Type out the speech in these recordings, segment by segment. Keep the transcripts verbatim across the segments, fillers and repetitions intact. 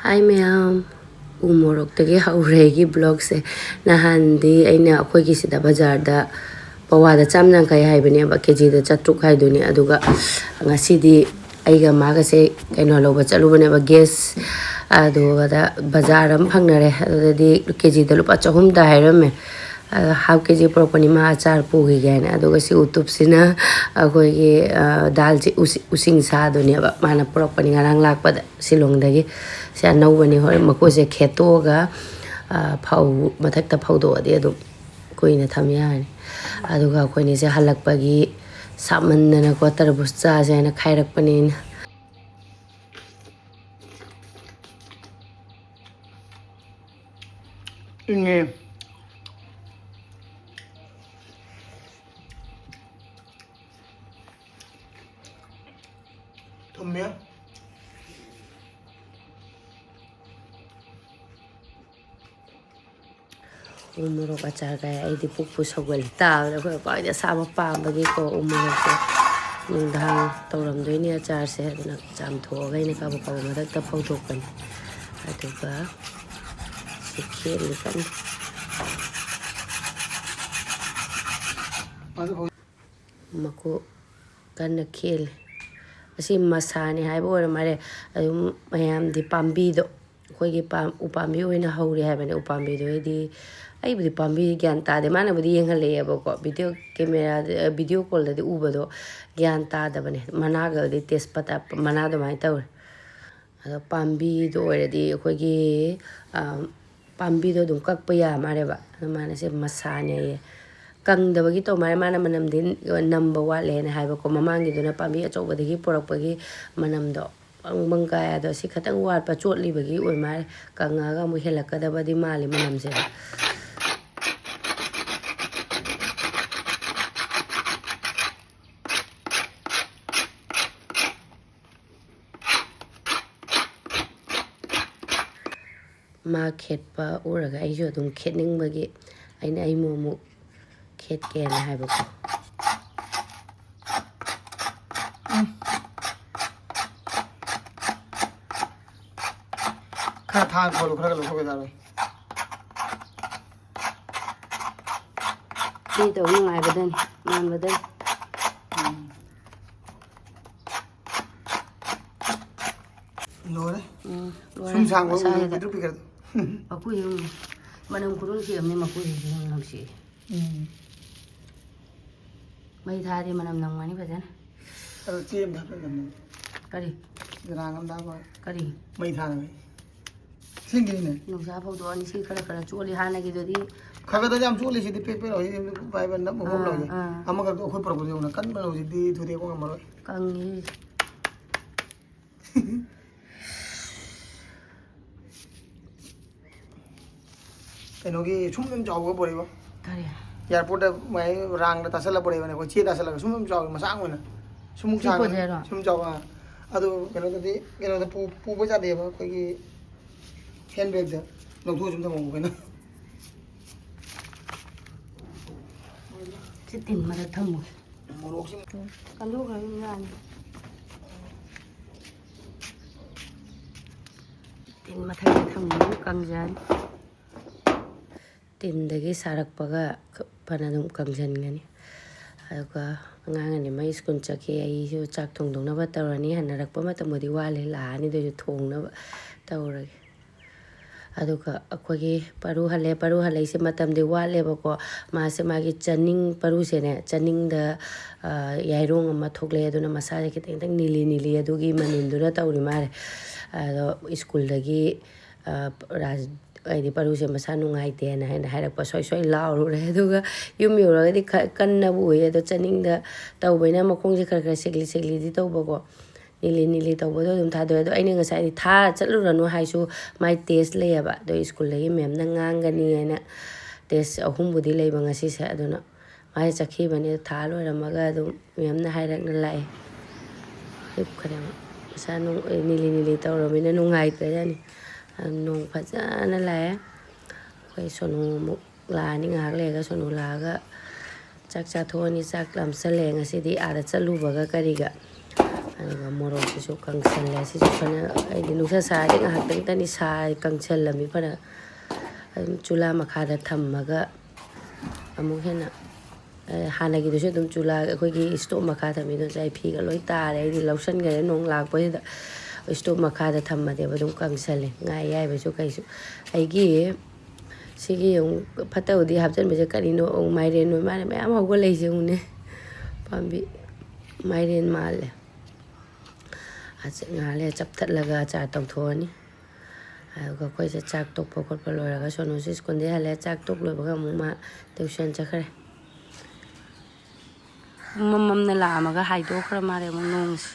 ꯍꯥꯏ ꯃꯌꯥꯝ, ꯎ ꯃꯣꯔꯣꯛꯇꯒꯤ ꯍꯧꯔꯦ ꯑꯩꯒꯤ ꯕ꯭ꯂꯣꯛꯁꯦ꯫ ꯅꯍꯥꯟꯗꯤ ꯑꯩꯅ ꯑꯩꯈꯣꯏꯒꯤ ꯁꯤꯗ ꯕꯖꯥꯔꯗ ꯄꯋꯥꯗ ꯆꯥꯝ ꯌꯥꯡꯈꯩ ꯍꯥꯏꯕꯅꯦꯕ, ꯀꯦ ꯖꯤꯗ ꯆꯥꯇ꯭ꯔꯨꯛ ꯍꯥꯏꯗꯨꯅꯤ꯫ ꯑꯗꯨꯒ ꯉꯁꯤꯗꯤ ꯑꯩꯒ ꯃꯥꯒꯁꯦ ꯀꯩꯅꯣ ꯂꯧꯕ ꯆꯠꯂꯨꯕꯅꯦꯕ, ꯒ꯭ꯌꯥꯁ꯫ ꯑꯗꯨꯒꯗ ꯕꯖꯥꯔ ꯑꯃ ꯐꯪꯅꯔꯦ, ꯑꯗꯨꯗꯗꯤ ꯀꯦ ꯖꯤꯗ ꯂꯨꯄꯥ ꯆꯍꯨꯝꯗ ꯍꯥꯏꯔꯝꯃꯦ꯫ ꯑꯗ ꯍꯥꯐ ꯀꯦ ꯖꯤ ꯄꯨꯔꯛꯄꯅꯤ, ꯃꯥ ꯑꯆꯥꯔ ꯄꯨꯈꯤꯒꯦ ꯍꯥꯏꯅ꯫ ꯑꯗꯨꯒ ꯁꯤ ꯎꯇꯨꯞꯁꯤꯅ ꯑꯩꯈꯣꯏꯒꯤ, ꯑ, ꯗꯥꯜꯁꯤ ꯎꯁꯤ-, ꯎꯁꯤꯡ ꯁꯥꯗꯨꯅꯦꯕ, ꯃꯥꯅ ꯄꯨꯔꯛꯄꯅꯤ ꯉꯔꯥꯡ ꯂꯥꯛꯄꯗ ꯁꯤꯂꯣꯡꯗꯒꯤ꯫ ꯁꯤ ꯑꯅꯧꯕꯅꯤ, ꯍꯣꯔꯦꯟ ꯃꯀꯨꯁꯦ ꯈꯦꯠꯇꯣꯛꯑꯒ, ꯑ, ꯐꯧ-, ꯃꯊꯛꯇ ꯐꯧꯗꯣꯛꯑꯗꯤ ꯑꯗꯨꯝ ꯀꯨꯏꯅ ꯊꯝ ꯌꯥꯔꯅꯤ꯫ ꯑꯗꯨꯒ ꯑꯩꯈꯣꯏꯅꯤꯁꯦ ꯍꯜꯂꯛꯄꯒꯤ ꯁꯥꯃꯟꯗꯅꯀꯣ ꯇꯔꯕꯨꯖ ꯆꯥꯁꯦ ꯍꯥꯏꯅ ꯈꯥꯏꯔꯛꯄꯅꯤꯅ꯫ ꯏꯪꯉꯦ꯫ ꯊꯨꯝꯃꯦ꯫ ꯎ ꯃꯣꯔꯣꯛ ꯑꯆꯥꯔ ꯀꯥꯏ ꯑꯩꯗꯤ ꯄꯨꯛꯄꯨ ꯁꯧꯒꯠꯂꯤ꯫ ꯇꯥꯕꯗ ꯑꯩꯈꯣꯏ ꯈ꯭ꯋꯥꯏꯗ ꯑꯁꯥꯕ ꯄꯥꯝꯕꯒꯤꯀꯣ ꯎ ꯃꯣꯔꯣꯛꯁꯦ ꯅꯨꯡꯗꯥꯡ ꯇꯧꯔꯝꯗꯣꯏꯅꯦ ꯑꯆꯥꯔꯁꯦ꯫ ꯑꯗꯨꯅ ꯆꯥꯝꯊꯣꯛꯑꯒ ꯑꯩꯅ ꯀꯥꯕꯛ ꯀꯥꯕꯛ ꯃꯊꯛꯇ ꯐꯧꯗꯣꯛꯄꯅꯤ꯫ ꯑꯗꯨꯒ ꯁꯤ ꯈꯦꯠꯂꯤ ꯀꯟꯅ꯫ ꯃꯀꯨ ꯀꯟꯅ ꯈꯦꯠꯂꯤ꯫ ꯑꯁꯤ ꯃꯁꯥꯅꯤ ꯍꯥꯏꯕ ꯑꯣꯏꯔ ꯃꯥꯜꯂꯦ꯫ ꯑꯗꯨꯝ ꯃꯌꯥꯝꯗꯤ ꯄꯥꯝꯕꯤꯗꯣ ꯑꯩꯈꯣꯏꯒꯤ ꯄꯥꯝ-, ꯎꯄꯥꯝꯕꯤ ꯑꯣꯏꯅ ꯍꯧꯔꯤ ꯍꯥꯏꯕꯅꯦ꯫ ꯎꯄꯥꯝꯕꯤꯗꯨ ꯑꯩꯗꯤ, ꯑꯩꯕꯨꯗꯤ ꯄꯥꯝꯕꯤ ꯒ꯭ꯌꯥꯟ ꯇꯥꯗꯦ꯫ ꯃꯥꯅꯕꯨꯗꯤ ꯌꯦꯡꯍꯜꯂꯛꯑꯦꯕꯀꯣ, ꯚꯤꯗꯤꯑꯣ ꯀꯦꯃꯦꯔꯥꯗ, ꯚꯤꯗꯤꯑꯣ ꯀꯣꯜꯗꯗꯤ ꯎꯕꯗꯣ ꯒ꯭ꯌꯥꯟ ꯇꯥꯗꯕꯅꯦ꯫ ꯃꯅꯥꯒꯗꯤ ꯇꯦꯖꯄꯇꯥ ꯃꯅꯥ ꯑꯗꯨꯃꯥꯏꯅ ꯇꯧꯔꯦ꯫ ꯑꯗꯣ ꯄꯥꯝꯕꯤꯗꯣ ꯑꯣꯏꯔꯗꯤ ꯑꯩꯈꯣꯏꯒꯤ, ꯑ, ꯄꯥꯝꯕꯤꯗꯣ ꯑꯗꯨꯝ ꯀꯛꯄ ꯌꯥ ꯃꯥꯜꯂꯦꯕ꯫ ꯑꯗꯣ ꯃꯥꯅ ꯁꯦ ꯃꯁꯥꯅꯦꯌꯦ꯫ ꯀꯪꯗꯕꯒꯤ ꯇꯧ ꯃꯥꯜꯂꯦ, ꯃꯥꯅ ꯃꯅꯝꯗꯤ ꯅꯝꯕ ꯋꯥꯠꯂꯦꯅ ꯍꯥꯏꯕꯀꯣ꯫ ꯃꯃꯥꯡꯒꯤꯗꯨꯅ ꯄꯥꯝꯕꯤ ꯑꯆꯧꯕꯗꯒꯤ ꯄꯨꯔꯛꯄꯒꯤ ꯃꯅꯝꯗꯣ ꯕꯪ ꯕꯪ ꯀꯥꯏ꯫ ꯑꯗꯣ ꯁꯤ ꯈꯤꯇꯪ ꯋꯥꯠꯄ, ꯆꯣꯠꯂꯤꯕꯒꯤ ꯑꯣꯏ ꯃꯥꯜꯂꯦ꯫ ꯀꯪꯉꯒ ꯑꯃꯨꯛ ꯍꯦꯜꯂꯛꯀꯗꯕꯗꯤ ꯃꯥꯜꯂꯤ ꯃꯅꯝꯁꯦ꯫ ꯃꯥ ꯈꯦꯠꯄ ꯎꯔꯒ ꯑꯩꯁꯨ ꯑꯗꯨꯝ ꯈꯦꯠꯅꯤꯡꯕꯒꯤ ꯑꯩꯅ ꯑꯩꯃꯨꯛ ꯑꯃꯨꯛ ꯈꯦꯠꯀꯦꯅ ꯍꯥꯏꯕꯀꯣ꯫ ꯎꯝ꯫ ꯈꯔ ꯊꯥꯡ ꯈꯣꯠꯂꯨ, ꯈꯔ ꯂꯧꯊꯣꯛꯀꯦ ꯇꯧꯔꯦ꯫ ꯁꯤ ꯇꯧ ꯅꯨꯡꯉꯥꯏꯕꯗꯅꯤ, ꯃꯥꯟꯕꯗꯅꯤ꯫ ꯂꯣꯏꯔꯦ꯫ ꯎꯝ, ꯂꯣꯏꯔꯦ꯫ ꯁꯨꯝ ꯁꯥꯡꯕ ꯃꯁꯥꯁꯤꯗ꯫ ꯄꯤꯛꯇ꯭ꯔꯨ ꯄꯤꯛꯈ꯭ꯔꯦ꯫ ꯃꯀꯨꯁꯤ ꯃꯅꯝ ꯈꯨꯅꯨꯡꯁꯤ ꯑꯃꯅꯤ, ꯃꯀꯨꯁꯤꯁꯨ ꯅꯨꯡꯁꯤ꯫ ꯎꯝ꯫ ꯃꯩ ꯊꯥꯗꯤ ꯃꯅꯝ ꯅꯝꯒꯅꯤ ꯐꯖꯅ꯫ ꯑꯗꯣ ꯆꯦ ꯑꯃ ꯊꯥꯗꯣꯛꯀꯗꯕꯅꯦ꯫ ꯀꯔꯤ? ꯆꯦꯔꯥꯡ ꯑꯃ ꯊꯥꯕ꯫ ꯀꯔꯤ? ꯃꯩ ꯊꯥꯅꯕ꯫ ꯁꯤꯡꯒꯤꯅꯦ꯫ ꯅꯨꯡꯁꯥ ꯐꯧꯗꯣꯛꯑꯅꯤ꯫ ꯁꯤ ꯈꯔ ꯈꯔ ꯆꯣꯠꯂꯤ ꯍꯥꯟꯅꯒꯤꯗꯨꯗꯤ꯫ ꯈꯔ ꯈꯔꯗꯤ ꯌꯥꯝ ꯆꯣꯠꯂꯤ ꯁꯤꯗꯤ, ꯄꯦꯛ ꯄꯦꯛ ꯂꯥꯎꯔꯤ, ꯄꯥꯏꯕ ꯅꯞ ꯃꯍꯣꯝ ꯑꯥ, ꯂꯥꯎꯔꯤ꯫ ꯑꯥ꯫ ꯑꯃꯈꯛꯇ ꯑꯩꯈꯣꯏ ꯄꯨꯔꯛꯄꯗ ꯌꯧꯅ ꯀꯟꯕ ꯍꯧꯖꯤꯛꯇꯤ ꯊꯨꯗꯦꯛꯄ ꯉꯝꯃꯔꯣꯏ꯫ ꯀꯪꯉꯤ꯫ ꯀꯩꯅꯣꯒꯤ ꯁꯨꯝ ꯌꯥꯝ ꯆꯥꯎꯕ ꯄꯨꯔꯛꯏꯕ꯫ ꯀꯔꯤ? ꯑꯦꯌꯥꯔꯄꯣꯔꯠꯇ ꯃꯥꯏ ꯔꯥꯡꯗ ꯇꯥꯁꯜꯂ ꯄꯨꯔꯛꯏꯕꯅꯦ ꯑꯩꯈꯣꯏ, ꯆꯦ ꯇꯥꯁꯜꯂꯒ ꯁꯨꯝ ꯌꯥꯝ ꯆꯥꯎꯋꯤ, ꯃꯆꯥ ꯑꯣꯏꯅ꯫ ꯁꯨꯝꯃꯨꯛ ꯁꯤ ꯁꯥꯡꯉꯤ꯫ ꯄꯨꯖꯩꯔꯣ? ꯁꯨꯝ ꯆꯥꯎꯕ꯫ ꯑꯥ꯫ ꯑꯗꯨ ꯀꯩꯅꯣꯗꯗꯤ, ꯀꯩꯅꯣꯗ ꯄꯨ-, ꯄꯨꯕ ꯌꯥꯗꯦꯕ, ꯑꯩꯈꯣꯏꯒꯤ ꯍꯦꯟ ꯕꯦꯒꯇ ꯂꯧꯊꯣꯛꯑ ꯁꯨꯝ ꯊꯝꯃꯝꯃꯣ ꯑꯩꯈꯣꯏꯅ꯫ ꯁꯤ ꯇꯤꯟ ꯃꯔꯛ ꯊꯝꯃꯨꯒꯦ꯫ ꯃꯣꯔꯣꯛꯁꯤ ꯀꯟꯊꯣꯛꯈ꯭ꯔꯕ ꯌꯥꯅꯤ꯫ ꯇꯤꯟ ꯃꯊꯛꯇ ꯊꯝꯃꯨ, ꯀꯪꯖꯅꯤ꯫ ꯇꯤꯟꯗꯒꯤ ꯁꯥꯔꯛꯄꯒ ꯐꯅ ꯑꯗꯨꯝ ꯀꯪꯁꯤꯟꯒꯅꯤ꯫ ꯑꯗꯨꯒ ꯑꯉꯥꯡ ꯑꯅꯤꯃꯛ ꯁ꯭ꯀꯨꯜ ꯆꯠꯈꯤ꯫ ꯑꯩꯁꯨ ꯆꯥꯛ ꯊꯣꯡꯗꯣꯛꯅꯕ ꯇꯧꯔꯅꯤ꯫ ꯍꯟꯅꯔꯛꯄ ꯃꯇꯝꯕꯨꯗꯤ ꯋꯥꯠꯂꯤ, ꯂꯥꯛꯑꯅꯤ, ꯑꯗꯨꯏꯁꯨ ꯊꯣꯡꯅꯕ ꯇꯧꯔꯒꯦ꯫ ꯑꯗꯨꯒ ꯑꯩꯈꯣꯏꯒꯤ ꯄꯔꯨ ꯍꯜꯂꯦ꯫ ꯄꯔꯨ ꯍꯜꯂꯛꯏꯁꯦ ꯃꯇꯝꯗꯤ ꯋꯥꯠꯂꯦꯕꯀꯣ꯫ ꯃꯥꯁꯦ ꯃꯥꯒꯤ ꯆꯅꯤꯡ ꯄꯔꯨꯁꯦꯅꯦ, ꯆꯅꯤꯡꯗ, ꯑ, ꯌꯥꯏꯔꯣꯡ ꯑꯃ ꯊꯣꯛꯂꯛꯑꯦ꯫ ꯑꯗꯨꯅ ꯃꯁꯥꯁꯦ ꯈꯤꯇꯪ ꯈꯤꯇꯪ ꯅꯤꯂꯤ ꯅꯤꯂꯤ ꯑꯗꯨꯒꯤ ꯃꯅꯤꯟꯗꯨꯅ ꯇꯧꯔꯤ ꯃꯥꯜꯂꯦ꯫ ꯑꯗꯣ ꯁ꯭ꯀꯨꯜꯗꯒꯤ, ꯑ, ꯔꯥꯖ-, ꯍꯥꯏꯗꯤ ꯄꯔꯨꯁꯦ ꯃꯁꯥ ꯅꯨꯡꯉꯥꯏꯇꯦꯅ ꯍꯥꯏꯅ ꯍꯥꯏꯔꯛꯄ, ꯁꯣꯏ ꯁꯣꯏ ꯂꯥꯎꯔꯨꯔꯦ꯫ ꯑꯗꯨꯒ ꯌꯨꯝ ꯌꯧꯔꯒꯗꯤ ꯈ-, ꯀꯟꯅꯕꯨ ꯎꯏ꯫ ꯑꯗꯣ ꯆꯅꯤꯡꯗ ꯇꯧꯕꯅꯤꯅ ꯃꯈꯣꯡꯁꯦ ꯈꯔ ꯈꯔ ꯁꯦꯛꯂꯤ ꯁꯦꯛꯂꯤꯗꯤ ꯇꯧꯕꯀꯣ꯫ ꯅꯤꯂꯤ ꯅꯤꯂꯤ ꯇꯧꯕꯗꯣ ꯑꯗꯨꯝ ꯊꯥꯗꯣꯛꯑꯦ꯫ ꯑꯗꯣ ꯑꯩꯅ ꯉꯁꯥꯏꯗꯤ ꯊꯥ ꯆꯠꯂꯨꯔꯅꯨ ꯍꯥꯏꯁꯨ ꯃꯥꯏ ꯇꯦꯁ ꯂꯩꯌꯦꯕ꯫ ꯑꯗꯣ ꯁ꯭ꯀꯨꯜꯗꯒꯤ ꯃꯦꯝꯅ ꯉꯥꯡꯒꯅꯤ ꯍꯥꯏꯅ ꯇꯦꯁ ꯑꯍꯨꯝꯕꯨꯗꯤ ꯂꯩꯕ ꯉꯁꯤꯁꯦ꯫ ꯑꯗꯨꯅ ꯃꯥꯁꯦ ꯆꯠꯈꯤꯕꯅꯦ꯫ ꯊꯥ ꯂꯣꯏꯔꯝꯃꯒ ꯑꯗꯨꯝ ꯃꯦꯝꯅ ꯍꯥꯏꯔꯛꯅ ꯂꯥꯛꯑꯦ꯫ ꯍꯤꯞꯈ꯭ꯔꯦ ꯃꯥ꯫ ꯃꯁꯥ ꯅꯨꯡ-, ꯅꯤꯂꯤ ꯅꯤꯂꯤ ꯇꯧꯔꯃꯤꯅ ꯅꯨꯡꯉꯥꯏꯇ꯭ꯔꯦ ꯌꯥꯅꯤ꯫ ꯑꯗꯨꯝ ꯅꯣꯡ ꯐꯖꯅ ꯂꯥꯛꯑꯦ꯫ ꯑꯩꯈꯣꯏ ꯁꯣꯅꯨ ꯑꯃꯨꯛ ꯂꯥꯛꯑꯅꯤ꯫ ꯉꯥꯏꯍꯥꯛ ꯂꯩꯔꯒ ꯁꯣꯅꯨ ꯂꯥꯛꯑꯒ ꯆꯥꯛ ꯆꯥꯊꯣꯛꯑꯅꯤ꯫ ꯆꯥꯛ ꯂꯥꯝꯁꯜꯂꯛꯑꯦ ꯉꯁꯤꯗꯤ ꯑꯥꯗ ꯆꯠꯂꯨꯕꯒ ꯀꯔꯤꯒ꯫ ꯑꯗꯨꯒ ꯃꯣꯔꯣꯛꯁꯤꯁꯨ ꯀꯪꯁꯜꯂꯦ꯫ ꯁꯤꯁꯨ ꯐꯅ, ꯑꯩꯗꯤ ꯅꯨꯡꯁꯥ ꯁꯥꯔꯗꯤ ꯉꯥꯏꯍꯥꯛꯇꯪꯇꯅꯤ ꯁꯥ-, ꯀꯪꯁꯜꯂꯝꯃꯤ꯫ ꯐꯅ ꯑꯗꯨꯝ ꯆꯨꯂꯥ ꯃꯈꯥꯗ ꯊꯝꯃꯒ ꯑꯃꯨꯛ ꯍꯦꯟꯅ, ꯑ, ꯍꯥꯟꯅꯒꯤꯗꯨꯁꯨ ꯑꯗꯨꯝ ꯆꯨꯂꯥ, ꯑꯩꯈꯣꯏꯒꯤ stove ꯃꯈꯥ ꯊꯝꯃꯤꯗꯣ ꯉꯁꯥꯏ ꯐꯤꯒ ꯂꯣꯏ ꯇꯥꯔꯦ꯫ ꯑꯩꯗꯤ ꯂꯧꯁꯟꯈ꯭ꯔꯦ ꯅꯣꯡ ꯂꯥꯛꯄꯁꯤꯗ꯫ Stove ꯃꯈꯥꯗ ꯊꯝꯃꯗꯤꯕ ꯑꯗꯨꯝ ꯀꯪꯁꯜꯂꯦ, ꯉꯥ ꯑꯌꯥꯏꯕꯁꯨ ꯀꯩꯁꯨ꯫ ꯑꯩꯒꯤ ꯁꯤꯒꯤ ꯑꯃꯨꯛ ꯐꯠꯇꯕꯗꯤ ꯍꯥꯞꯆꯤꯟꯕꯁꯦ ꯀꯔꯤꯅꯣ? ꯑꯃꯨꯛ ꯃꯥꯏꯔꯦꯟ ꯑꯣꯏ ꯃꯥꯜꯂꯦ, ꯃꯌꯥꯝ ꯍꯧꯒꯠꯂꯛꯏꯁꯦ ꯌꯦꯡꯉꯨꯅꯦ꯫ ꯄꯥꯝꯕꯤ ꯃꯥꯏꯔꯦꯟ ꯃꯥꯜꯂꯦ꯫ ꯑꯆ-, ꯉꯥꯏꯍꯥꯛ ꯂꯩꯔ ꯆꯞꯊꯠꯂꯒ ꯑꯆꯥꯔ ꯇꯧꯊꯣꯛꯑꯅꯤ꯫ ꯑꯗꯨꯒ ꯑꯩꯈꯣꯏꯁꯦ ꯆꯥꯛ ꯇꯣꯛꯄ ꯈꯣꯠꯄ ꯂꯣꯏꯔꯒ ꯁꯣꯅꯨꯁꯦ ꯁ꯭ꯀꯨꯜꯗꯒꯤ ꯍꯜꯂꯛꯑꯦ꯫ ꯆꯥꯛ ꯇꯣꯛ ꯂꯣꯏꯕꯒ ꯑꯃꯨꯛ ꯃꯥ tuition ꯆꯠꯈ꯭ꯔꯦ꯫ ꯃꯝ ꯃꯝꯅ ꯂꯥꯛꯑꯝꯃꯒ ꯍꯥꯏꯗꯣꯛꯈ꯭ꯔ ꯃꯥꯜꯂꯦ ꯑꯃꯨꯛ ꯅꯣꯡꯁꯦ꯫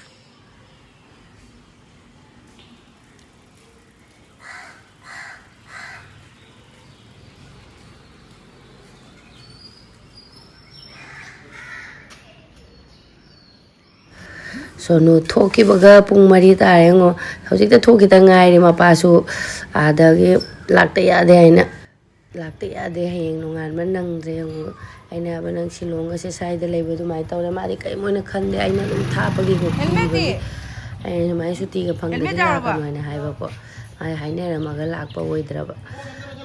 ꯁꯣꯅꯨ ꯊꯣꯛꯈꯤꯕꯒ ꯄꯨꯡ ꯃꯔꯤ ꯇꯥꯔꯦ ꯌꯦꯡꯉꯣ꯫ ꯍꯧꯖꯤꯛꯇ ꯊꯣꯛꯈꯤꯗ ꯉꯥꯏꯔꯤ꯫ ꯃꯄꯥꯁꯨ ꯑꯥꯗꯒꯤ ꯂꯥꯛꯇ ꯌꯥꯗꯦ ꯍꯥꯏꯅ, ꯂꯥꯛꯇ ꯌꯥꯗꯦ, ꯍꯌꯦꯡ ꯅꯣꯡꯉꯥꯟꯕ ꯅꯪꯗ꯭ꯔꯦ ꯌꯦꯡꯉꯣ꯫ ꯑꯩꯅ ꯍꯥꯏꯕ, "ꯅꯪ ꯁꯤꯂꯣꯡꯒꯁꯦ ꯁ꯭ꯋꯥꯏꯗ ꯂꯩꯕ ꯑꯗꯨꯃꯥꯏꯅ ꯇꯧꯔꯦ?" ꯃꯥꯗꯤ ꯀꯔꯤꯝ ꯑꯣꯏꯅ ꯈꯟꯗꯦ꯫ ꯑꯩꯅ ꯑꯗꯨꯝ ꯊꯥꯞꯄꯒꯤꯀꯣ ꯍꯦꯜꯃꯦꯠꯇꯤ? ꯀꯤꯕꯒꯤ꯫ ꯑꯩꯅ ꯁꯨꯃꯥꯏꯅ ꯁꯨꯇꯤꯒ ꯐꯪꯗ꯭ꯔꯗꯤ ꯍꯦꯜꯃꯦꯠ ꯌꯥꯎꯔꯕꯣ? ꯂꯥꯛꯀꯅꯨ ꯍꯥꯏꯅ ꯍꯥꯏꯕꯀꯣ꯫ ꯃꯥꯗꯤ ꯍꯥꯏꯅꯔꯝꯃꯒ ꯂꯥꯛꯄ ꯑꯣꯏꯗ꯭ꯔꯕ꯫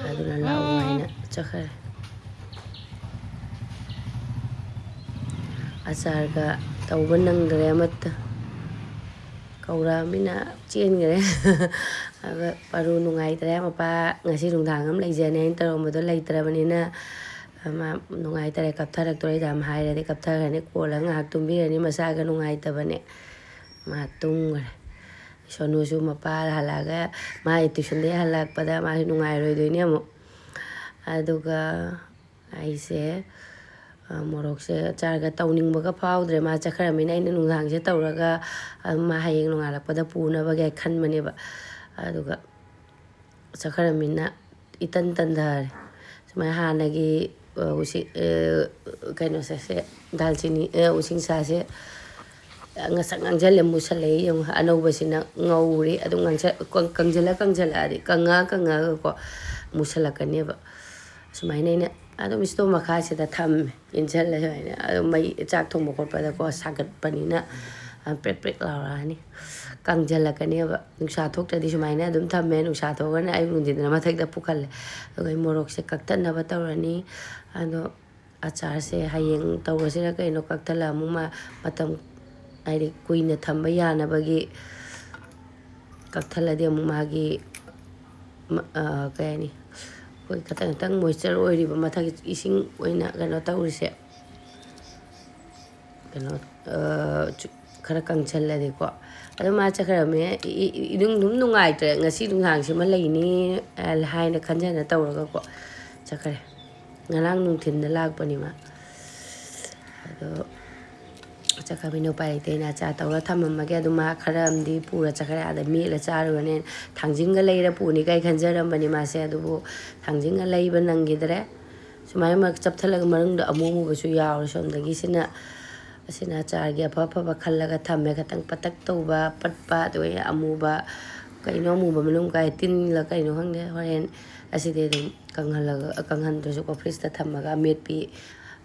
ꯑꯗꯨꯅ ꯂꯥꯛꯑꯣ ꯎꯝ꯫ ꯍꯥꯏꯅ ꯆꯠꯈ꯭ꯔꯦ꯫ ꯑꯆꯥꯔꯒ ꯇꯧꯕ ꯅꯪꯗ꯭ꯔꯦ ꯑꯃꯠꯇ꯫ ꯀꯧꯔꯛꯑꯃꯤꯅ ꯆꯦꯟꯈ꯭ꯔꯦ꯫ ꯑꯗꯨꯒ ꯄꯥꯔꯨ ꯅꯨꯡꯉꯥꯏꯇ꯭ꯔꯦ, ꯃꯄꯥ ꯉꯁꯤ ꯅꯨꯡꯗꯥꯡ ꯑꯃ ꯂꯩꯖꯅꯤ ꯍꯥꯏꯅ ꯇꯧꯔꯝꯕꯗꯣ ꯂꯩꯇ꯭ꯔꯕꯅꯤꯅ, ꯃꯥ ꯅꯨꯡꯉꯥꯏꯇꯔꯦ, ꯀꯞꯊꯔꯛꯇꯣꯔꯦ ꯌꯥꯝ ꯍꯥꯏꯔꯗꯤ ꯀꯞꯊꯈ꯭ꯔꯅꯤ, ꯀꯣꯜꯂꯒ ꯉꯥꯏꯍꯥꯛ ꯇꯨꯝꯕꯤꯔꯅꯤ, ꯃꯁꯥꯒ ꯅꯨꯡꯉꯥꯏꯇꯕꯅꯦ꯫ ꯃꯥ ꯇꯨꯝꯈ꯭ꯔꯦ꯫ ꯁꯣꯅꯨꯁꯨ ꯃꯄꯥ ꯍꯜꯂꯛꯑꯒ, ꯃꯥ tuitionꯗꯒꯤ ꯍꯜꯂꯛꯄꯗ ꯃꯥꯁꯨ ꯅꯨꯡꯉꯥꯏꯔꯣꯏꯗꯣꯏꯅꯦ ꯑꯃꯨꯛ꯫ ꯑꯗꯨꯒ ꯑꯩꯁꯦ, ꯑ, ꯃꯣꯔꯣꯛꯁꯦ ꯑꯆꯥꯔꯒ ꯇꯧꯅꯤꯡꯕꯒ ꯐꯥꯎꯗ꯭ꯔꯦ꯫ ꯃꯥ ꯆꯠꯈ꯭ꯔꯃꯤꯅ ꯑꯩꯅ ꯅꯨꯡꯗꯥꯡꯁꯦ ꯇꯧꯔꯒ, ꯑ, ꯃꯥ ꯍꯌꯦꯡ ꯅꯣꯡꯉꯥꯜꯂꯛꯄꯗ ꯄꯨꯅꯕꯒꯤ ꯈꯟꯕꯅꯦꯕ꯫ ꯑꯗꯨꯒ ꯆꯠꯈ꯭ꯔꯃꯤꯅ ꯏꯇꯟ ꯇꯟꯊꯔꯦ꯫ ꯁꯨꯃꯥꯏꯅ ꯍꯥꯟꯅꯒꯤ, ꯑ, ꯎꯁꯤ-, ꯑ, ꯀꯩꯅꯣꯁꯦ, ꯁꯦ, ꯗꯥꯜꯆꯤꯅꯤ, ꯑ, ꯎꯁꯤꯡꯁꯥꯁꯦ ꯉꯁꯛ ꯉꯥꯡꯁꯜꯂꯦ, ꯃꯨꯁꯜꯂꯛꯑꯦ ꯌꯦꯡꯉꯨ꯫ ꯑꯅꯧꯕꯁꯤꯅ ꯉꯧꯔꯤ, ꯑꯗꯨꯝ ꯉꯥꯡꯁ-, ꯀꯪ-, ꯀꯪꯁꯤꯜꯂ ꯀꯪꯁꯤꯜꯂꯛꯑꯗꯤ, ꯀꯪꯉ ꯀꯪꯉꯒꯀꯣ ꯃꯨꯁꯜꯂꯛꯀꯅꯦꯕ꯫ ꯁꯨꯃꯥꯏꯅ ꯑꯩꯅ ꯑꯗꯨꯝ stove ꯃꯈꯥꯁꯤꯗ ꯊꯝꯃꯦ, ꯏꯟꯁꯤꯜꯂꯦ ꯁꯨꯃꯥꯏꯅ꯫ ꯑꯗꯨꯝ ꯃꯩ, ꯆꯥꯛ ꯊꯣꯡꯕ ꯈꯣꯠꯄꯗꯀꯣ ꯁꯥꯒꯠꯄꯅꯤꯅ ꯄ꯭ꯔꯦꯛ ꯄ꯭ꯔꯦꯛ ꯂꯥꯎꯔꯛꯑꯅꯤ, ꯀꯪꯁꯤꯜꯂꯛꯀꯅꯦꯕ꯫ ꯅꯨꯡꯁꯥ ꯊꯣꯛꯇ꯭ꯔꯗꯤ ꯁꯨꯃꯥꯏꯅ ꯑꯗꯨꯝ ꯊꯝꯃꯦ, ꯅꯨꯡꯁꯥ ꯊꯣꯛꯑꯒꯅ ꯑꯌꯨꯛ ꯅꯨꯡꯊꯤꯟꯗꯅ ꯃꯊꯛꯇ ꯄꯨꯈꯠꯂꯦ꯫ ꯑꯗꯨꯒ ꯑꯩ ꯃꯣꯔꯣꯛꯁꯦ ꯀꯛꯊꯠꯅꯕ ꯇꯧꯔꯅꯤ꯫ ꯑꯗꯣ ꯑꯆꯥꯔꯁꯦ ꯍꯌꯦꯡ ꯇꯧꯔꯁꯤꯔ ꯀꯩꯅꯣ, ꯀꯛꯊꯠꯂꯒ ꯑꯃꯨꯛ ꯃꯥ ꯃꯇꯝ, ꯍꯥꯏꯗꯤ ꯀꯨꯏꯅ ꯊꯝꯕ ꯌꯥꯅꯕꯒꯤ꯫ ꯀꯛꯊꯠꯂꯗꯤ ꯑꯃꯨꯛ ꯃꯥꯒꯤ ꯃ-, ꯑ, ꯀꯩ ꯍꯥꯏꯅꯤ, ꯑꯩꯈꯣꯏ ꯈꯇꯪ ꯈꯇꯪ ꯃꯣꯏꯆꯔ ꯑꯣꯏꯔꯤꯕ ꯃꯊꯛꯀꯤ ꯏꯁꯤꯡ ꯑꯣꯏꯅ ꯀꯩꯅꯣ ꯇꯧꯔꯤꯁꯦ, ꯀꯩꯅꯣ, ꯑ, ꯆꯨ-, ꯈꯔ ꯀꯪꯁꯜꯂꯗꯤꯀꯣ꯫ ꯑꯗꯣ ꯃꯥ ꯆꯠꯈ꯭ꯔꯕꯅꯦ꯫ ꯏ-, ꯏ-, ꯏꯅꯨꯡ ꯑꯗꯨꯝ ꯅꯨꯡꯉꯥꯏꯇ꯭ꯔꯦ, ꯉꯁꯤ ꯅꯨꯡꯗꯥꯡꯁꯤꯃ ꯂꯩꯅꯤ, ꯑ, ꯍꯥꯏꯅ ꯈꯟꯖꯅ ꯇꯧꯔꯒꯀꯣ ꯆꯠꯈ꯭ꯔꯦ꯫ ꯉꯔꯥꯡ ꯅꯨꯡꯊꯤꯟꯗ ꯂꯥꯛꯄꯅꯤ ꯃꯥ꯫ ꯑꯗꯣ ꯆꯠꯈ꯭ꯔꯕꯅꯤꯅ ꯎꯄꯥꯏ ꯂꯩꯇꯦ꯫ ꯑꯩꯅ ꯑꯆꯥꯔ ꯇꯧꯔ ꯊꯝꯃꯝꯃꯒꯦ꯫ ꯑꯗꯨ ꯃꯥ ꯈꯔ ꯑꯃꯗꯤ ꯄꯨꯔ ꯆꯠꯈ꯭ꯔꯦ꯫ ꯑꯥꯗ ꯃꯦꯠꯂ ꯆꯥꯔꯨꯔꯅꯦ꯫ ꯊꯥꯡꯖꯤꯡꯒ ꯂꯩꯔ ꯄꯨꯅꯤ ꯀꯥꯏ ꯈꯟꯖꯔꯝꯕꯅꯤ ꯃꯥꯁꯦ꯫ ꯑꯗꯨꯕꯨ ꯊꯥꯡꯖꯤꯡꯒ ꯂꯩꯕ ꯅꯪꯈꯤꯗ꯭ꯔꯦ꯫ ꯁꯨꯃꯥꯏꯅ ꯃꯔꯛ ꯆꯞꯊꯠꯂꯒ ꯃꯅꯨꯡꯗ ꯑꯃꯨ ꯑꯃꯨꯕꯁꯨ ꯌꯥꯎꯔꯦ ꯁꯣꯝꯗꯒꯤ꯫ ꯁꯤꯅ, ꯑꯁꯤꯅ ꯑꯆꯥꯔꯒꯤ ꯑꯐ ꯑꯐꯕ ꯈꯜꯂꯒ ꯊꯝꯃꯦ꯫ ꯈꯇꯪ ꯄꯇꯛ ꯇꯧꯕ, ꯄꯠꯄ, ꯑꯗꯨꯒ ꯑꯃꯨꯕ, ꯀꯩꯅꯣ ꯑꯃꯨꯕ ꯃꯅꯨꯡ ꯀꯥꯏ, ꯇꯤꯟꯂ ꯀꯩꯅꯣ ꯈꯪꯗꯦ꯫ ꯍꯣꯔꯦꯟ ꯑꯁꯤꯗꯤ ꯑꯗꯨꯝ ꯀꯪꯍꯜꯂꯒ, ꯀꯪꯍꯟꯗ꯭ꯔꯁꯨꯀꯣ, ꯐ꯭ꯔꯤꯖꯇ ꯊꯝꯃꯒ ꯑꯃꯦꯠꯄꯤ,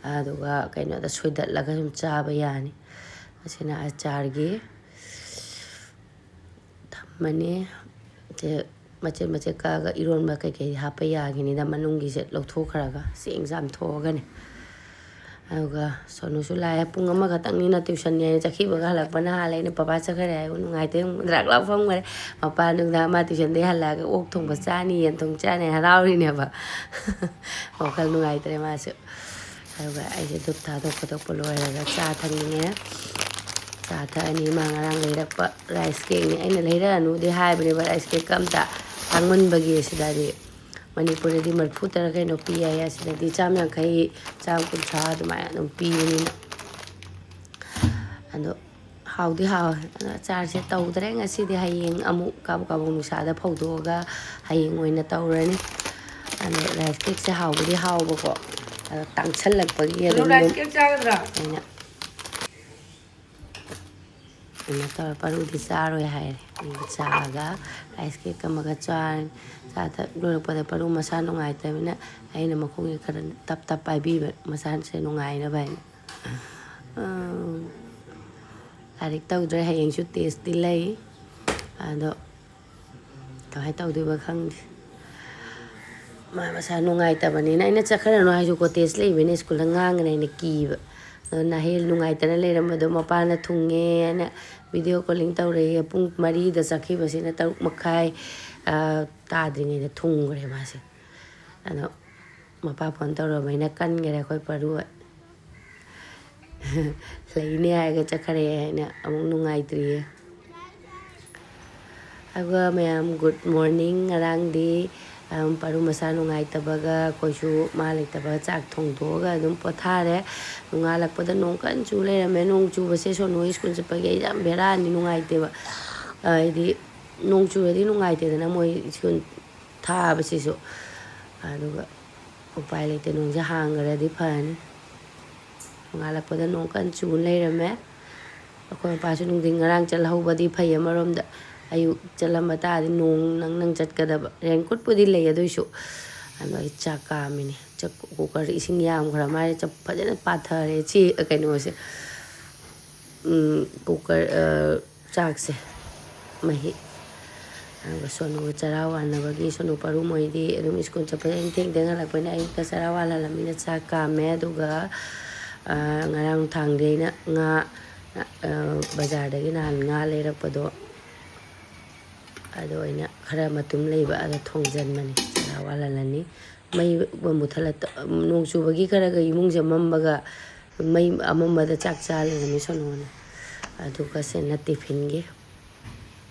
ꯑꯗꯨꯒ ꯀꯩꯅꯣꯗ ꯁꯣꯏꯗꯠꯂꯒ ꯁꯨꯝ ꯆꯥꯕ ꯌꯥꯅꯤ꯫ ꯑꯁꯤꯅ ꯑꯆꯥꯔꯒꯤ ꯊꯝꯃꯅꯤ꯫ ꯁꯦ ꯃꯆꯦꯠ ꯃꯆꯦꯠ ꯀꯛꯑꯒ ꯏꯔꯣꯟꯕ ꯀꯩꯀꯩ ꯍꯥꯞꯄ ꯌꯥꯒꯤꯅꯤꯗ, ꯃꯅꯨꯡꯒꯤꯁꯦ ꯂꯧꯊꯣꯛꯈ꯭ꯔꯒ ꯆꯦꯡ ꯆꯥꯝꯊꯣꯛꯑꯒꯅꯤ꯫ ꯑꯗꯨꯒ ꯁꯣꯅꯨꯁꯨ ꯂꯥꯛꯑꯦ꯫ ꯄꯨꯡ ꯑꯃꯈꯛꯇꯪꯅꯤꯅ tuition ꯅꯦꯅ ꯆꯠꯈꯤꯕꯒ ꯍꯜꯂꯛꯄꯅ ꯍꯥꯜꯂꯦ꯫ ꯑꯩꯅ "ꯄꯄꯥ ꯆꯠꯈ꯭ꯔꯦ" ꯍꯥꯏꯕ ꯅꯨꯡꯉꯥꯏꯇꯦ꯫ ꯑꯃꯨꯛ ꯗ꯭ꯔꯥꯛ ꯂꯥꯎ ꯐꯝꯈ꯭ꯔꯦ꯫ ꯃꯄꯥ ꯅꯨꯡꯗꯥꯡ ꯃꯥ tuition ꯗꯒꯤ ꯍꯜꯂꯛꯑꯒ ꯑꯣꯛ ꯊꯣꯡꯕ ꯆꯥꯅꯤ, ꯌꯦꯟ ꯊꯣꯡꯕ ꯆꯥꯅꯤ ꯍꯔꯥꯎꯔꯤꯅꯦꯕ꯫ ꯋꯥꯈꯜ ꯅꯨꯡꯉꯥꯏꯇ꯭ꯔꯦ ꯃꯥꯁꯨ꯫ ꯑꯗꯨꯒ ꯑꯩꯁꯦ ꯙꯨꯞ ꯊꯥꯗꯣꯛ ꯈꯣꯠꯇꯣꯛꯄ ꯂꯣꯏꯔꯒ ꯆꯥ ꯊꯛꯅꯤꯡꯉꯦ꯫ ꯆꯥ ꯊꯛꯑꯅꯤ꯫ ꯃꯥ ꯉꯔꯥꯡ ꯂꯩꯔꯛꯄ rice cake ꯅꯤ꯫ ꯑꯩꯅ ꯂꯩꯔꯛꯑꯅꯨꯗꯤ ꯍꯥꯏꯕꯅꯦꯕ, rice cake ꯀ ꯑꯝꯇ ꯇꯥꯡꯃꯟꯕꯒꯤ꯫ ꯁꯤꯗꯗꯤ ꯃꯅꯤꯄꯨꯔꯗꯗꯤ ꯃꯔꯤꯐꯨ ꯇꯔꯥ ꯀꯩꯅꯣ ꯄꯤ ꯍꯥꯏꯌꯦ, ꯑꯁꯤꯗꯗꯤ ꯆꯥꯝ ꯌꯥꯡꯈꯩ, ꯆꯥꯝ ꯀꯨꯟꯊ꯭ꯔꯥ ꯑꯗꯨꯃꯥꯏꯅ ꯑꯗꯨꯝ ꯄꯤꯕꯅꯤꯅ꯫ ꯑꯗꯣ ꯍꯥꯎꯗꯤ ꯍꯥꯎꯋꯦ꯫ ꯑꯗꯣ ꯑꯆꯥꯔꯁꯦ ꯇꯧꯗ꯭ꯔꯦ ꯉꯁꯤꯗꯤ꯫ ꯍꯌꯦꯡ ꯑꯃꯨꯛ ꯀꯥꯕꯛ ꯀꯥꯕꯛ ꯅꯨꯡꯁꯥꯗ ꯐꯧꯗꯣꯛꯑꯒ ꯍꯌꯦꯡ ꯑꯣꯏꯅ ꯇꯧꯔꯅꯤ꯫ ꯑꯗꯣ rice cake ꯁꯦ ꯍꯥꯎꯕꯗꯤ ꯍꯥꯎꯕꯀꯣ, ꯑꯗꯣ ꯇꯥꯡꯁꯜꯂꯛꯄꯒꯤ ꯑꯗꯨꯝ rice cake ꯆꯥꯒꯗ꯭ꯔꯥ? ꯑꯩꯅ ꯀꯩꯅꯣ ꯇꯧꯔ ꯄꯔꯨꯗꯤ ꯆꯥꯔꯣꯏ ꯍꯥꯏꯔꯦ꯫ ꯑꯗꯨꯒ ꯆꯥꯒ rice cake ꯑꯃꯒ ꯆꯥꯔꯅꯤ꯫ ꯆꯥ ꯊꯛ ꯂꯣꯏꯔꯛꯄꯗ ꯄꯔꯨ ꯃꯁꯥ ꯅꯨꯡꯉꯥꯏꯇꯕꯅꯤꯅ ꯑꯩꯅ ꯃꯈꯣꯡꯁꯦ ꯈꯔ ꯇꯞ ꯇꯞ ꯄꯥꯏꯕꯤꯕ, ꯃꯁꯥꯁꯦ ꯅꯨꯡꯉꯥꯏꯅꯕ ꯍꯥꯏꯅ꯫ ꯑꯥ, ꯂꯥꯏꯔꯤꯛ ꯇꯧꯗ꯭ꯔꯦ, ꯍꯌꯦꯡꯁꯨ ꯇꯦꯁꯇꯤ ꯂꯩ꯫ ꯑꯗꯣ ꯀꯃꯥꯏꯅ ꯇꯧꯗꯣꯏꯕ ꯈꯪꯗꯦ꯫ ꯃꯥ ꯃꯁꯥ ꯅꯨꯡꯉꯥꯏꯇꯕꯅꯤꯅ ꯑꯩꯅ ꯆꯠꯈ꯭ꯔꯅꯨ ꯍꯥꯏꯁꯨꯀꯣ, ꯇꯦꯁ ꯂꯩꯕꯅꯤꯅ ꯁ꯭ꯀꯨꯜꯗ ꯉꯥꯡꯒꯅꯤ ꯑꯩꯅ ꯀꯤꯕ꯫ ꯑꯗꯣ ꯅꯥꯍꯦꯜ ꯅꯨꯡꯉꯥꯏꯇꯅ ꯂꯩꯔꯝꯕꯗꯣ ꯃꯄꯥꯅ ꯊꯨꯡꯉꯦ ꯍꯥꯏꯅ ꯚꯤꯗꯤꯑꯣ ꯀꯣꯂꯤꯡ ꯇꯧꯔꯛꯑꯦ꯫ ꯄꯨꯡ ꯃꯔꯤꯗ ꯆꯠꯈꯤꯕꯁꯤꯅ ꯇꯔꯨꯛ ꯃꯈꯥꯏ, ꯑ, ꯇꯥꯗ꯭ꯔꯤꯉꯩꯗ ꯊꯨꯡꯈ꯭ꯔꯦ ꯃꯥꯁꯦ꯫ ꯑꯗꯣ ꯃꯄꯥ ꯐꯣꯟ ꯇꯧꯔꯕꯅꯤꯅ ꯀꯟꯈꯔꯦ ꯑꯩꯈꯣꯏ ꯄꯥꯔꯨ꯫ ꯂꯩꯅꯦ ꯍꯥꯏꯔꯒ ꯆꯠꯈ꯭ꯔꯦ ꯍꯥꯏꯅ ꯑꯃꯨꯛ ꯅꯨꯡꯉꯥꯏꯇ꯭ꯔꯤꯌꯦ꯫ ꯑꯗꯨꯒ ꯃꯌꯥꯝ, good morning꯫ ꯉꯔꯥꯡꯗꯤ, ꯑꯝ, ꯄꯥꯔꯨ ꯃꯁꯥ ꯅꯨꯡꯉꯥꯏꯇꯕꯒ ꯑꯩꯈꯣꯏꯁꯨ ꯃꯥ ꯂꯩꯇꯕ ꯆꯥꯛ ꯊꯣꯡꯗꯣꯛꯑꯒ ꯑꯗꯨꯝ ꯄꯣꯊꯥꯔꯦ꯫ ꯅꯣꯡꯉꯥꯜꯂꯛꯄꯗ ꯅꯣꯡ ꯀꯟꯅ ꯆꯨ ꯂꯩꯔꯝꯃꯦ꯫ ꯅꯣꯡ ꯆꯨꯕꯁꯦ ꯁꯣꯅꯨ ꯍꯣꯏ ꯁ꯭ꯀꯨꯜ ꯆꯠꯄꯒꯤ ꯑꯩ ꯌꯥꯝ ꯕꯦꯔꯥꯅꯤ, ꯅꯨꯡꯉꯥꯏꯇꯦꯕ꯫ ꯍꯥꯏꯗꯤ ꯅꯣꯡ ꯆꯨꯔꯗꯤ ꯅꯨꯡꯉꯥꯏꯇꯦꯗꯅ ꯃꯣꯏ ꯁ꯭ꯀꯨꯜ ꯊꯥꯕꯁꯤꯁꯨ꯫ ꯑꯗꯨꯒ ꯎꯄꯥꯏ ꯂꯩꯇꯦ, ꯅꯣꯡꯁꯦ ꯍꯥꯡꯈ꯭ꯔꯗꯤ ꯐꯅꯤ꯫ ꯅꯣꯡꯉꯥꯜꯂꯛꯄꯗ ꯅꯣꯡ ꯀꯟꯅ ꯆꯨ ꯂꯩꯔꯝꯃꯦ꯫ ꯑꯩꯈꯣꯏ ꯃꯄꯥꯁꯨ ꯅꯨꯡꯊꯤꯟ ꯉꯔꯥꯡ ꯆꯠꯍꯧꯕꯗꯤ ꯐꯩ ꯑꯃꯔꯣꯝꯗ, ꯑꯌꯨꯛ ꯆꯠꯂꯝꯕ ꯇꯥꯔꯗꯤ ꯅꯣꯡ ꯅꯪ ꯅꯪ ꯆꯠꯀꯗꯕ꯫ ꯔꯦꯟꯀꯣꯠꯄꯨꯗꯤ ꯂꯩ, ꯑꯗꯨꯏꯁꯨ꯫ ꯑꯗꯣ ꯑꯩ ꯆꯥꯛ ꯀꯥꯝꯃꯤꯅꯦ꯫ ꯆꯥꯛ ꯀꯨꯀꯔꯗ ꯏꯁꯤꯡ ꯌꯥꯝꯈ꯭ꯔ ꯃꯥꯜꯂꯦ, ꯆꯞ ꯐꯖꯅ ꯄꯥꯊꯔꯦ ꯁꯤ ꯀꯩꯅꯣꯁꯦ꯫ ꯎꯝ, ꯀꯨꯀꯔ, ꯑ, ꯆꯥꯛꯁꯦ, ꯃꯍꯤ꯫ ꯑꯗꯨꯒ ꯁꯣꯅꯨꯒ ꯆꯔꯥ ꯋꯥꯟꯅꯕꯒꯤ, ꯁꯣꯅꯨ ꯄꯥꯔꯨ ꯃꯣꯏꯗꯤ ꯑꯗꯨꯝ ꯁ꯭ꯀꯨꯜ ꯆꯠꯄꯗ ꯑꯩꯅ ꯊꯦꯡ ꯊꯦꯡ ꯍꯜꯂꯛꯄꯅꯤꯅ ꯑꯌꯨꯛꯇ ꯆꯔꯥ ꯋꯥꯜꯍꯜꯂꯝꯃꯤꯅ ꯆꯥꯛ ꯀꯥꯝꯃꯦ꯫ ꯑꯗꯨꯒ, ꯑ, ꯉꯔꯥꯡ ꯅꯨꯡꯗꯥꯡꯗꯤ ꯑꯩꯅ ꯉꯥ, ꯑ, ꯕꯖꯥꯔꯗꯒꯤ ꯅꯍꯥꯟ ꯉꯥ ꯂꯩꯔꯛꯄꯗꯣ, ꯑꯗꯣ ꯑꯩꯅ ꯈꯔ ꯃꯇꯨꯝ ꯂꯩꯕ, ꯑꯗꯣ ꯊꯣꯡꯖꯟꯕꯅꯤ, ꯆꯔꯥ ꯋꯥꯜꯍꯜꯂꯅꯤ꯫ ꯃꯩ ꯃꯨꯊꯠꯂ, ꯅꯣꯡ ꯆꯨꯕꯒꯤ ꯈꯔꯒ ꯏꯃꯨꯡꯁꯦ ꯃꯝꯕꯒ ꯃꯩ ꯑꯃꯝꯕꯗ ꯆꯥꯛ ꯆꯥ ꯂꯩꯔꯝꯃꯤ ꯁꯣꯅꯣꯅ꯫ ꯑꯗꯨꯒ ꯁꯤꯅ ꯇꯤꯐꯤꯟꯒꯤ꯫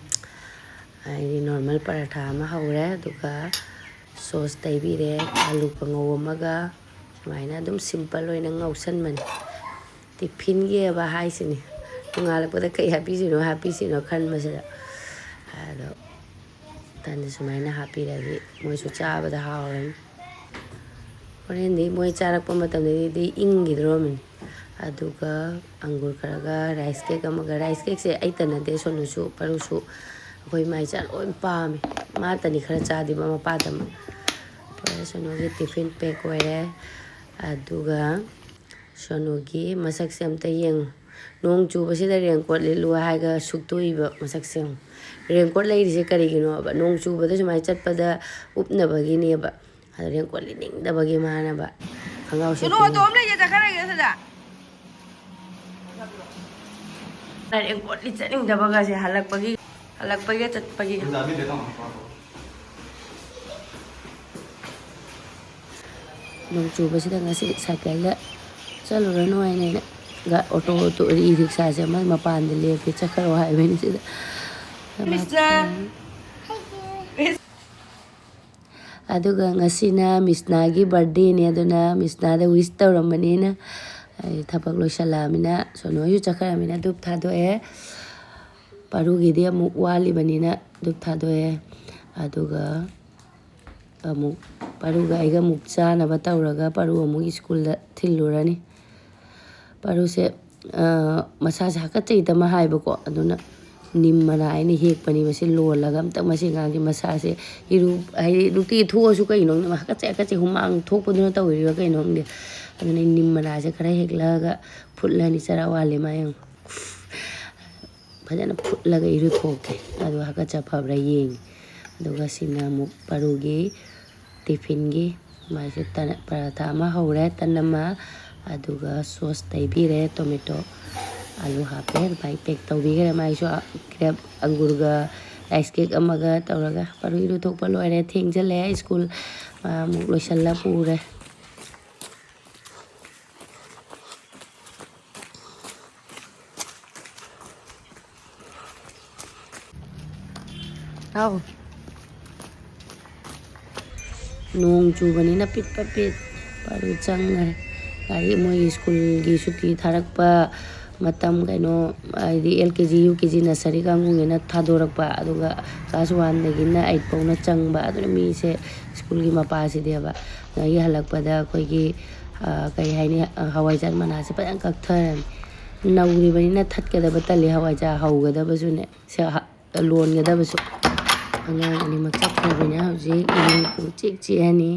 ꯑꯩꯗꯤ ꯅꯣꯔꯃꯦꯜ ꯄꯔꯥꯊꯥ ꯑꯃ ꯍꯧꯔꯦ, ꯑꯗꯨꯒ ꯁꯣꯁ ꯇꯩꯕꯤꯔꯦ, ꯑꯥꯂꯨ ꯀꯥꯡꯉꯧ ꯑꯃꯒ꯫ ꯁꯨꯃꯥꯏꯅ ꯑꯗꯨꯝ ꯁꯤꯝꯄꯜ ꯑꯣꯏꯅ ꯉꯧꯁꯟꯕꯅꯤ꯫ ꯇꯤꯐꯤꯟꯒꯤꯕ ꯍꯥꯏꯁꯤꯅꯤ, ꯅꯣꯡꯉꯥꯜꯂꯛꯄꯗ ꯀꯩ ꯍꯥꯞꯄꯤꯁꯤꯅꯣ, ꯍꯥꯞꯄꯤꯁꯤꯅꯣ ꯈꯟꯕꯁꯤꯗ꯫ ꯑꯗꯣ ꯇꯟꯁꯦ ꯁꯨꯃꯥꯏꯅ ꯍꯥꯞꯄꯤꯔꯗꯤ ꯃꯣꯏꯁꯨ ꯆꯥꯕꯗ ꯍꯥꯎꯔꯅꯤ꯫ ꯍꯣꯔꯦꯟꯗꯤ ꯃꯣꯏ ꯆꯥꯔꯛꯄ ꯃꯇꯝꯗꯗꯤ ꯏꯪꯈꯤꯗ꯭ꯔꯣꯃꯤꯅꯤ꯫ ꯑꯗꯨꯒ ꯑꯪꯒꯨꯔ ꯈꯔꯒ rice cake ꯑꯃꯒ꯫ Rice cakeꯁꯦ ꯑꯩꯇ ꯅꯠꯇꯦ, ꯁꯣꯅꯨꯁꯨ, ꯄꯥꯔꯨꯁꯨ, ꯑꯩꯈꯣꯏ ꯏꯃꯥ ꯏꯆꯥ ꯂꯣꯏ ꯄꯥꯝꯃꯦ꯫ ꯃꯥꯇꯅꯤ ꯈꯔ ꯆꯥꯗꯦꯕ, ꯃꯄꯥꯗ ꯑꯃ꯫ ꯍꯣꯏ, ꯁꯣꯅꯨꯒꯤ ꯇꯤꯐꯤꯟ ꯄꯦꯛ ꯑꯣꯏꯔꯦ꯫ ꯑꯗꯨꯒ ꯁꯣꯅꯨꯒꯤ ꯃꯁꯛꯁꯦ ꯑꯝꯇ ꯌꯦꯡꯉꯨ꯫ ꯅꯣꯡ ꯆꯨꯕꯁꯤꯗ ꯔꯦꯟꯀꯣꯠ ꯂꯤꯠꯂꯨ ꯍꯥꯏꯔꯒ ꯁꯨꯛꯇꯣꯛꯏꯕ ꯃꯁꯛꯁꯦ ꯌꯦꯡꯉꯨ꯫ ꯔꯦꯟꯀꯣꯠ ꯂꯩꯔꯤꯁꯦ ꯀꯔꯤꯒꯤꯅꯣꯕ? ꯅꯣꯡ ꯆꯨꯕꯗ ꯁꯨꯃꯥꯏꯅ ꯆꯠꯄꯗ ꯎꯞꯅꯕꯒꯤꯅꯦꯕ꯫ ꯑꯗꯣ ꯔꯦꯟꯀꯣꯠ ꯂꯤꯠꯅꯤꯡꯗꯕꯒꯤ ꯃꯥꯅꯕ ꯈꯣꯡꯒ꯭ꯔꯥꯎ ꯀꯩꯅꯣ, ꯁꯦꯠꯄꯅꯤ꯫ ꯑꯗꯣꯝ ꯂꯩꯒꯦ, ꯆꯠꯈ꯭ꯔꯒꯦ ꯑꯗꯨꯗ꯫ ꯔꯦꯟꯀꯣꯠ ꯂꯤꯠ ꯆꯠꯅꯤꯡꯗꯕꯒꯁꯦ ꯍꯜꯂꯛꯄꯒꯤ, ꯍꯜꯂꯛꯄꯒꯤ ꯆꯠꯄꯒꯤ꯫ ꯅꯣꯡ ꯆꯨꯕꯁꯤꯗ ꯉꯁꯤ ꯁꯥꯏꯀꯜꯗ ꯆꯠꯂꯨꯔꯅꯨ ꯍꯥꯏꯅ ꯑꯩꯅ ꯒ-, ꯑꯣꯇꯣ, ꯑꯣꯇꯣ, ꯏ ꯔꯤꯛꯁꯥꯁꯦ ꯑꯃ ꯃꯄꯥꯟꯗ ꯂꯦꯞꯄꯦ, ꯆꯠꯈ꯭ꯔꯣ ꯍꯥꯏꯕꯅꯤ ꯁꯤꯗ꯫ ꯃꯤꯁꯅ꯫ ꯑꯗꯨꯒ ꯉꯁꯤꯅ ꯃꯤꯁꯅꯥꯒꯤ ꯕꯥꯔꯗꯦꯅꯦ, ꯑꯗꯨꯅ ꯃꯤꯁꯅꯥꯗ ꯋꯤꯁ ꯇꯧꯔꯝꯕꯅꯤꯅ ꯑꯩ ꯊꯕꯛ ꯂꯣꯏꯁꯜꯂꯛꯑꯃꯤꯅ, ꯁꯣꯅꯣꯁꯨ ꯆꯠꯈ꯭ꯔꯃꯤꯅ ꯙꯨꯞ ꯊꯥꯗꯣꯛꯑꯦ꯫ ꯄꯥꯔꯨꯒꯤꯗꯤ ꯑꯃꯨꯛ ꯋꯥꯠꯂꯤꯕꯅꯤꯅ ꯙꯨꯞ ꯊꯥꯗꯣꯛꯑꯦ꯫ ꯑꯗꯨꯒ ꯑꯃꯨꯛ ꯄꯥꯔꯨꯒ ꯑꯩꯒ ꯑꯃꯨꯛ ꯆꯥꯅꯕ ꯇꯧꯔꯒ ꯄꯥꯔꯨ ꯑꯃꯨꯛ ꯁ꯭ꯀꯨꯜꯗ ꯊꯤꯜꯂꯨꯔꯅꯤ꯫ ꯄꯥꯔꯨꯁꯦ, ꯑ, ꯃꯁꯥꯁꯦ ꯍꯥꯀꯠꯆꯩꯗꯃ ꯍꯥꯏꯕꯀꯣ, ꯑꯗꯨꯅ ꯅꯤꯝ ꯃꯅꯥ ꯑꯩꯅ ꯍꯦꯛꯄꯅꯤ꯫ ꯃꯁꯤ ꯂꯣꯜꯂꯒ ꯑꯝꯇ ꯃꯁꯤ ꯑꯉꯥꯡꯁꯦ ꯃꯁꯥꯁꯦ ꯏꯔꯨ-, ꯍꯥꯏꯗꯤ ꯅꯨꯡꯇꯤꯒꯤ ꯊꯣꯛꯑꯁꯨ ꯀꯩꯅꯣ ꯈꯪꯗꯦ, ꯍꯥꯀꯠꯆꯩ ꯍꯥꯀꯠꯆꯩ ꯍꯨꯃꯥꯡ ꯊꯣꯛꯄꯗꯨꯅ ꯇꯧꯔꯤꯔꯥ ꯀꯩꯅꯣ ꯈꯪꯗꯦ꯫ ꯑꯗꯨꯅ ꯑꯩ ꯅꯤꯝ ꯃꯅꯥꯁꯦ ꯈꯔ ꯍꯦꯛꯂꯛꯑꯒ ꯐꯨꯠꯂꯅꯤ, ꯆꯔꯥ ꯋꯥꯠꯂꯤ ꯃꯥ ꯌꯦꯡꯉꯨ꯫ ꯐꯖꯅ ꯐꯨꯠꯂꯒ ꯏꯔꯨꯊꯣꯛꯀꯦ, ꯑꯗꯨꯒ ꯍꯥꯀꯠꯆ ꯐꯕ꯭ꯔꯥ ꯌꯦꯡꯉꯤ꯫ ꯑꯗꯨꯒ ꯁꯤꯅ ꯑꯃꯨꯛ ꯄꯥꯔꯨꯒꯤ ꯇꯤꯐꯤꯟꯒꯤ꯫ ꯃꯥꯏꯁꯦ ꯇꯟ, ꯄꯔꯥꯊꯥ ꯑꯃ ꯍꯧꯔꯦ, ꯇꯟ ꯑꯃ, ꯑꯗꯨꯒ ꯁꯣꯁ ꯇꯩꯕꯤꯔꯦ, ꯇꯣꯃꯦꯇꯣ꯫ ꯑꯂꯨ ꯍꯥꯞꯄꯦ, ꯑꯗꯨꯃꯥꯏꯅ ꯄꯦꯛ ꯇꯧꯕꯤꯈ꯭ꯔꯦ꯫ ꯃꯥꯏꯁꯨ ꯀ꯭ꯔꯦꯞ, ꯑꯪꯒꯨꯔꯒ ꯔꯥꯏꯁ ꯀꯦꯛ ꯑꯃꯒ ꯇꯧꯔꯒ꯫ ꯄꯥꯔꯨ ꯏꯔꯨꯊꯣꯛꯄ ꯂꯣꯏꯔꯦ, ꯊꯦꯡꯖꯤꯜꯂꯛꯑꯦ꯫ ꯁ꯭ꯀꯨꯜ, ꯑ, ꯑꯃꯨꯛ ꯂꯣꯏꯁꯤꯜꯂ ꯄꯨꯔꯦ꯫ ꯍꯥꯎ꯫ ꯅꯣꯡ ꯆꯨꯕꯅꯤꯅ ꯄꯤꯠ ꯄ ꯄꯤꯠ ꯄꯥꯔꯨ ꯆꯪꯈ꯭ꯔꯦ꯫ ꯂꯥꯏꯔꯤꯛ ꯃꯣꯏꯒꯤ ꯁ꯭ꯀꯨꯜꯒꯤ ꯁꯨꯇꯤ ꯊꯥꯔꯛꯄ ꯃꯇꯝ, ꯀꯩꯅꯣ, ꯍꯥꯏꯗꯤ L K G, U K G, nursery ꯀꯥꯡꯕꯨꯉꯩꯅ ꯊꯥꯗꯣꯔꯛꯄ, ꯑꯗꯨꯒ ꯀ꯭ꯂꯥꯁ ꯋꯥꯟꯗꯒꯤꯅ ꯑꯩꯠ ꯐꯥꯎꯅ ꯆꯪꯕ꯫ ꯑꯗꯨꯅ ꯃꯤꯁꯦ ꯁ꯭ꯀꯨꯜꯒꯤ ꯃꯄꯥꯁꯤꯗꯤꯕ꯫ ꯑꯗꯒꯤ ꯍꯜꯂꯛꯄꯗ ꯑꯩꯈꯣꯏꯒꯤ, ꯑ, ꯀꯩ ꯍꯥꯏꯅꯤ, ꯑ, ꯍꯋꯥꯏꯖꯥꯔ ꯃꯅꯥꯁꯦ ꯐꯖꯅ ꯀꯛꯊꯔꯅꯤ꯫ ꯅꯧꯔꯤꯕꯅꯤꯅ ꯊꯠꯀꯗꯕ ꯇꯜꯂꯤ, ꯍꯋꯥꯏꯖꯥꯔ ꯍꯧꯒꯗꯕꯁꯨꯅꯦ꯫ ꯁꯦ ꯍ-, ꯂꯣꯟꯒꯗꯕꯁꯨ꯫ ꯑꯉꯥꯡ ꯑꯅꯤꯃꯛ ꯆꯠꯈ꯭ꯔꯕꯅꯤꯅ ꯍꯧꯖꯤꯛ ꯏꯃꯨꯡ ꯄꯨꯡꯆꯤꯛ ꯆꯤꯛꯑꯅꯤ꯫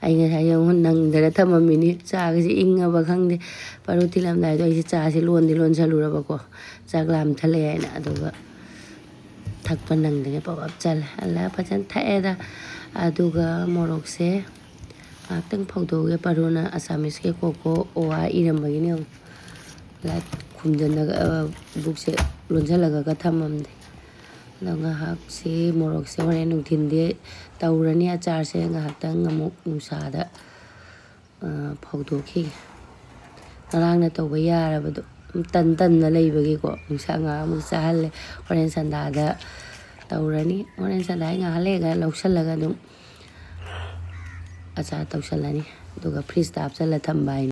ꯑꯩ ꯉꯁꯥꯏ ꯌꯦꯡꯉꯨ ꯅꯪꯗꯅ ꯊꯝꯃꯝꯃꯤꯅꯤ꯫ ꯆꯥꯒꯁꯦ ꯏꯪꯉꯕ ꯈꯪꯗꯦ꯫ ꯄꯔꯨ ꯊꯤꯜꯂꯝꯗꯥꯏꯗꯣ ꯑꯩꯁꯦ ꯆꯥꯁꯦ ꯂꯣꯟꯗꯤ ꯂꯣꯟꯁꯜꯂꯨꯔꯕꯀꯣ, ꯆꯥꯛ ꯂꯥꯝꯊꯠꯂꯛꯑꯦ ꯍꯥꯏꯅ꯫ ꯑꯗꯨꯒ ꯊꯛꯄ ꯅꯪꯗꯉꯩ ꯄꯞ ꯄꯞ ꯆꯜꯂꯦ꯫ ꯑꯜꯂ ꯐꯖꯅ ꯊꯛꯑꯦꯗ꯫ ꯑꯗꯨꯒ ꯃꯣꯔꯣꯛꯁꯦ ꯉꯥꯏꯍꯥꯛꯇꯪ ꯐꯧꯗꯣꯛꯑꯒꯦ꯫ ꯄꯔꯨꯅ ꯑꯁꯥꯃꯤꯁꯀꯤ ꯀꯣꯀꯣ ꯑꯣ ꯑꯥ ꯏꯔꯝꯕꯒꯤꯅꯦ ꯌꯦꯡꯉꯨ꯫ ꯂꯥꯏꯠ ꯈꯨꯝꯖꯤꯜꯂꯒ, ꯑ, ꯕꯨꯛꯁꯦ ꯂꯣꯟꯁꯤꯜꯂꯒ ꯊꯝꯃꯝꯗꯦ꯫ ꯑꯗꯣ ꯉꯥꯏꯍꯥꯛꯁꯤ ꯃꯣꯔꯣꯛꯁꯦ ꯍꯣꯔꯦꯟ ꯅꯨꯡꯊꯤꯟꯗꯤ ꯇꯧꯔꯅꯤ꯫ ꯑꯆꯥꯔꯁꯦ ꯉꯥꯏꯍꯥꯛꯇꯪ ꯑꯃꯨꯛ ꯅꯨꯡꯁꯥꯗ, ꯑ, ꯐꯧꯗꯣꯛꯈꯤꯒꯦ꯫ ꯉꯔꯥꯡꯅ ꯇꯧꯕ ꯌꯥꯔꯕꯗꯣ ꯇꯟ ꯇꯟꯅ ꯂꯩꯕꯒꯤꯀꯣ, ꯅꯨꯡꯁꯥ ꯉꯥꯏꯍꯥꯛ ꯑꯃꯨꯛ ꯆꯥꯍꯜꯂꯦ꯫ ꯍꯣꯔꯦꯟ ꯁꯟꯗꯥꯗ ꯇꯧꯔꯅꯤ꯫ ꯍꯣꯔꯦꯟ ꯁꯟꯗꯥ ꯑꯩ ꯉꯥꯏꯍꯥꯛ ꯂꯩꯔꯒ ꯂꯧꯁꯜꯂꯒ ꯑꯗꯨꯝ ꯑꯆꯥꯔ ꯇꯧꯁꯜꯂꯅꯤ꯫ ꯑꯗꯨꯒ ꯐ꯭ꯔꯤꯖꯇ ꯍꯥꯞꯆꯜꯂ ꯊꯝꯕ ꯍꯥꯏꯅꯤ꯫